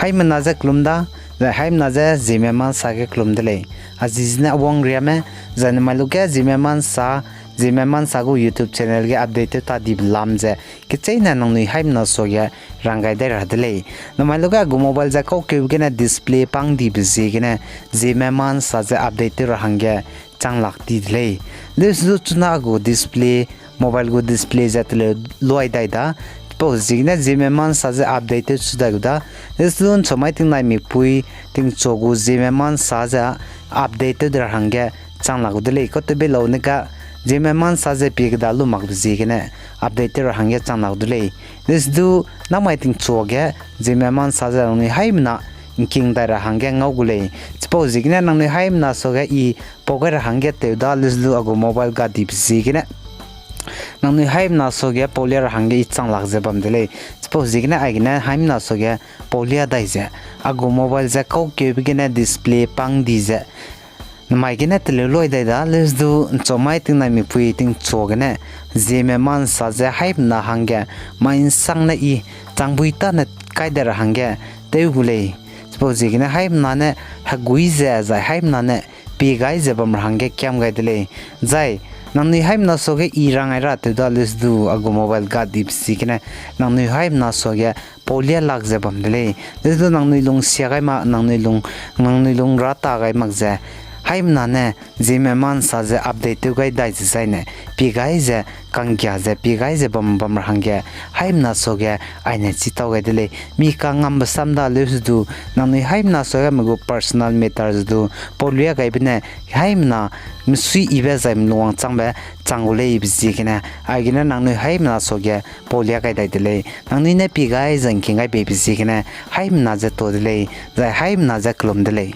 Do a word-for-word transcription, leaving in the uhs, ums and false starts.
Haimena ze kelum da, zai haimena ze Zeme Mansa ge kelum de lei. A zi zene Awang Riame, zai namai luge Zeme Mansa, Zeme Mansa gu YouTube channel ge update tew ta dibe lam ze, kecheîne nangnui haimena suage rang gai dai ra de lei. Namai luge a gu mobile ze kaukeu gene display pang dibe ziegene, Zeme Mansa ze update tew ra hangge chang lak di de lei. Lesu chuna a gu display, mobile gu display ze teleu luai dai da, chipau ziegene Zeme Mansa ze update tew chu dai gu da. Lesu nchomai tingnai mipui tingchu gu Zeme Mansa ze update tew de ra hangge chang lak gu de lei. Kautewbe lau ne ga Zeme Mansa ze pie keda lu makbe ziegene update tew ra hangge chang lak gu de lei. Lesu namai tingchuage Zeme Mansa ze nangnui haimena ngking dai ra hangge ngau gu lei. Chipau ziegene nangnui haimena suage i pau gai ra hangge tew da, lesu a gu mobile ga dibe ziegene nangnui haimena suage paulia ra hangge i chang lak ze bam de lei. Chipau ziegene aigene haimena suage paulia dai ze, a gu mobile ze kaukeube gene display pang di ze, namai gene teleu luai dai da, lesu nchomai tingnai mipui tingchu gene, Zeme Mansa ze haimena hangge, mai nsang ne i, changbui tâne kai de ra hangge, tew gu lei. Chipau ziegene haimena ne hegui ze zai haimena ne pie gai ze bam ra hangge kiam gai de lei. Zai, nangnui haimena suage i rang ai ra tew da lesu a gu mobile ga dibe ziegene, nangnui haimena suage paulia lak ze bam de lei. Lesu nangnui lung sia gai mak, nangnui lung, nangnui lung ra ta gai mak ze, haimena ne Zeme Mansa ze update tew gai dai ze zaine, pie gai ze, kanggia ze, pie gai ze bam bam ra hangge, haimena suage, aine chi tau gai de lei. Mi kangambe sam da lesu, nangnui haimena suage me gu personal matter zu du, paulia gaibe ne, haimena, mesui ibe zai melungwang changbe, chang gu leibe ziegene, aigene nangnui haimena suage, paulia gai dai de lei. Nangnui ne pie gai ze ngking gai beibe ziegene, haimena ze to de lei, zai haimena ze kelum de lei.